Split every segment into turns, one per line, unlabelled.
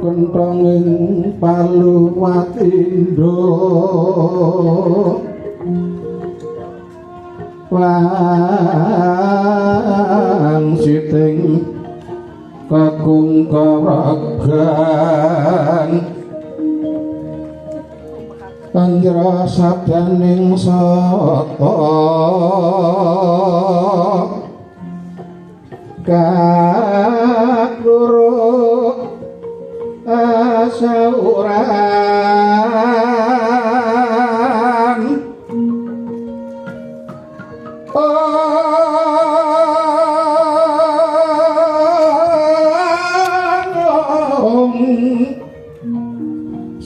kenthong ing Paluwatindo wang siting kakung kawragan anjra sabdaning sata kakluru asauran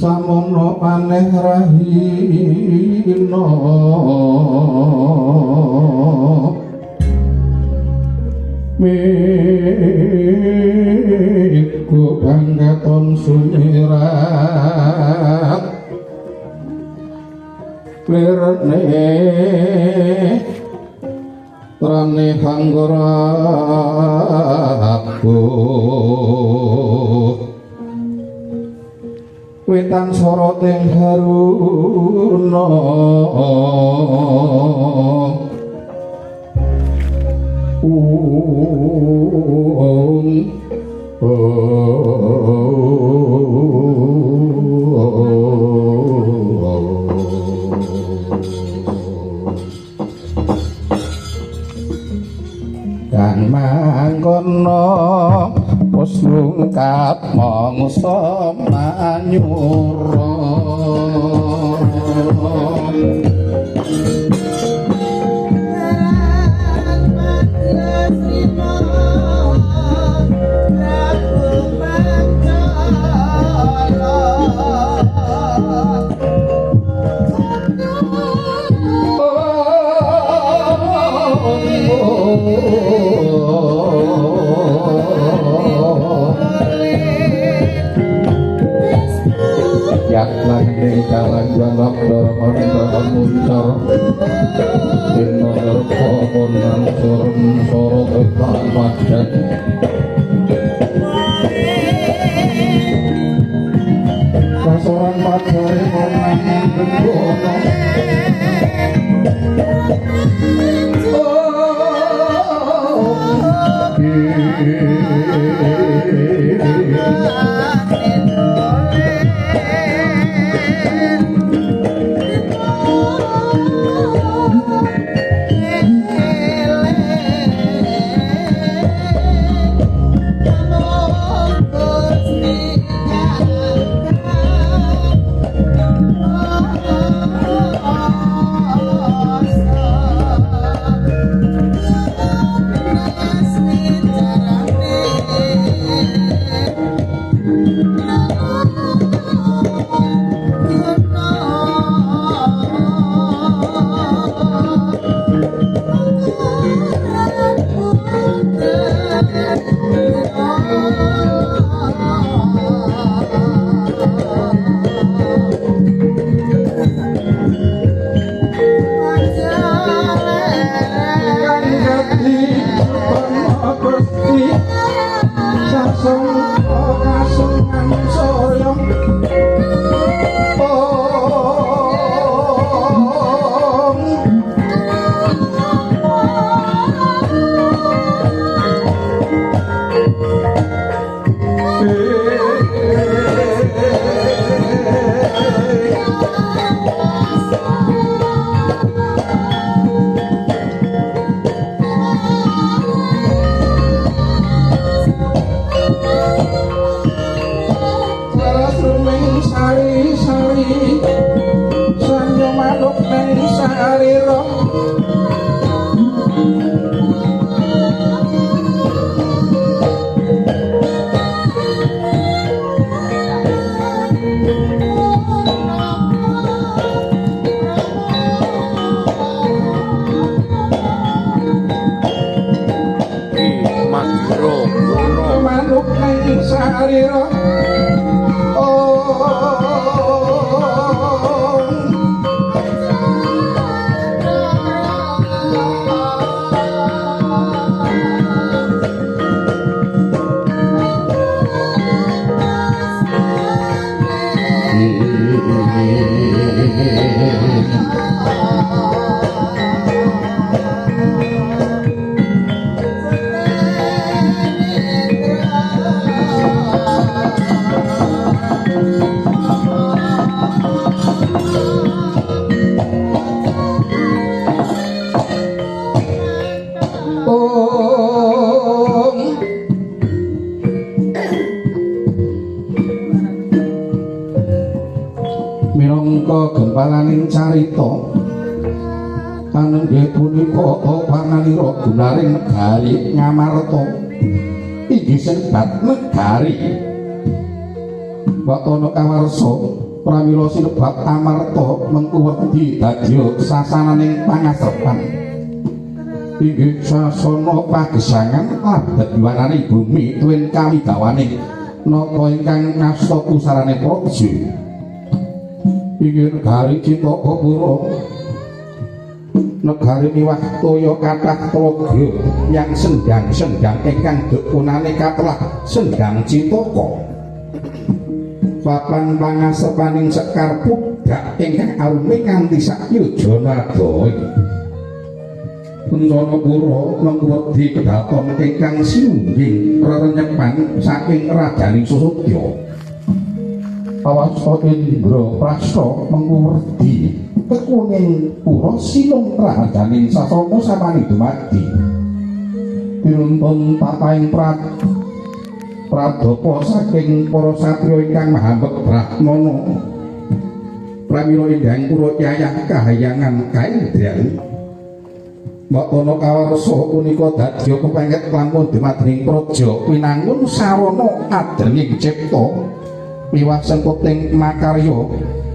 samono paneh rahina miku bangkaton sumirat lirne trane hanggara aku wetan soroting haruna kang mangkono wis lungkat mangsa manyura. Yak langing kalang walak muncar dina nerpa konang surem sorot padan kasoran pajare konang bengkono
Thank you.
Minangka gempalaning carita anenggih punika panalira gunaring negari Ngamarta inggih sebat negari Watana kawarsa pramila sinebat Amarta mengku wedi dadya sasananing pangasrepan inggih sasana pagesangan labet yuwanane bumi tuwin kawibawaning nata ingkang ngasta pusarane praja. Inggih negari Citaka-pura negari miwah toya kathah tlaga yang sendang-sendang ingkang dukunane katelah Sendang Citaka. Papan pangasepaning sekar pudak ingkang arume nganti sak yojana adohe. Kencana pura mengku wedi kedaton ingkang sinungging rerenyepan saking rajaning Sosodya. Awasta Indra Prasta mengku wedi tekuning pura sinung rajaning sasana samani dumadi. Pinuntun tatahing pradapa saking para satriya ingkang mahambek brahmana. Pramila indahing pura yayah kahayangan kaindran. Watana kawarsa punika dadya kepengket lamun dumadring praja winangun sarana adrenging cipta miwah sengkuting makarya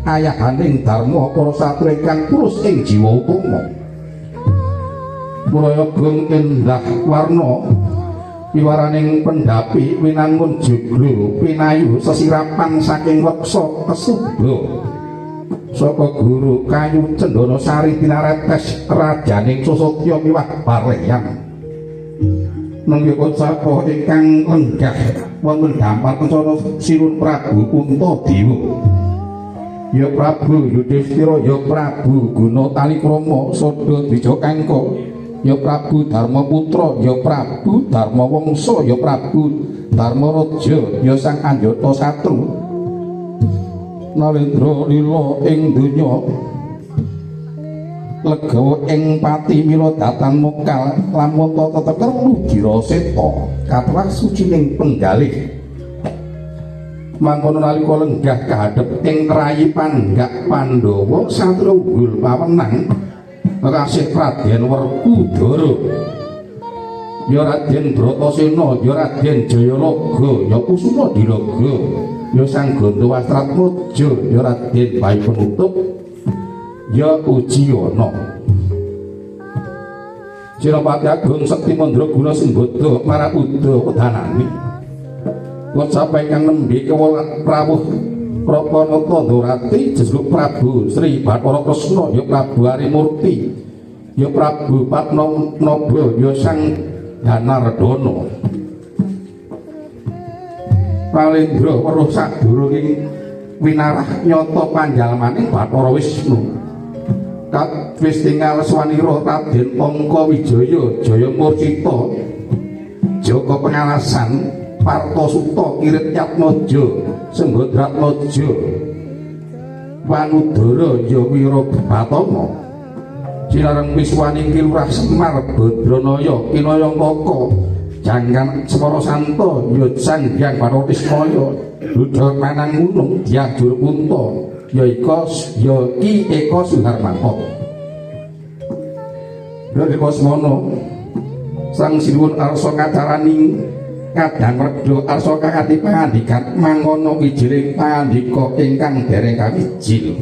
ayahaning dharma para satriya ingkang purus ing jiwa utama. Muraya gung endah warna piwaraning pendhapi winangun joglo pinayu sesirapan saking weksa kesuba saka guru kayu cendana sari tinaretes rajaning Sosodya miwah Barleyan. Nenggih kocapa ingkang lenggah wonten dampar kencana Sinun Prabu Puntadewa. Ya Prabu Yudhistira, ya Prabu Guna Talikrama Sada Dwijokangka, ya Prabu Dharmaputra, ya Prabu Dharmawangsa, ya Prabu Dharmaraja, ya Sang Anjata Satru. Nalendra lila ing donya legawa ing pati mila datan mokal lamun tetep ludira seta kathah sucining penggalih. Mangkono nalika lenggah kahadhep ing rayi panggak Pandhawa satria unggul pawenang kekasih Raden Werkudara, ya Raden Bratasena, ya Raden Jayalaga, ya Kusuma Dilaga, ya Sang Gandawastratmaja, ya Raden Bayu Penutup, ya Ujiyana. Senopati Agung Sekti Mandraguna Sembada marang uda wedanane. Kocap ingkang nembe kewala rawuh Prapanata Ndorati jesuk Prabu Sri Bathara Kresna, ya Prabu Arimurti, ya Prabu Padmanaba, ya Sang Danardana. Palendra weruh sadurunging winarah nyata panjalmaning Bathara Wisnu. Wis tinggal swanira Raden Angka Wijaya Jaya Murcita Jaka Pengalasan Partasuta Kirit Yatmaja Sembadratmaja Wanudara ya Wirabatama Sinareng Wiswaning Kilurah Semar Badranaya Kinayantaka Jangkan Semara Santa ya Sang Hyang Bathara Ismaya Duda Manang Gunung Dyah Jurpunta ya Ika ya Ki Eka Suharmanto. Dari Kosmono Sang Sinuwun arsa ngacaraning kadang redha arsa kakati pangandikan mangono wijiling pangandika ingkang dereng kawijil.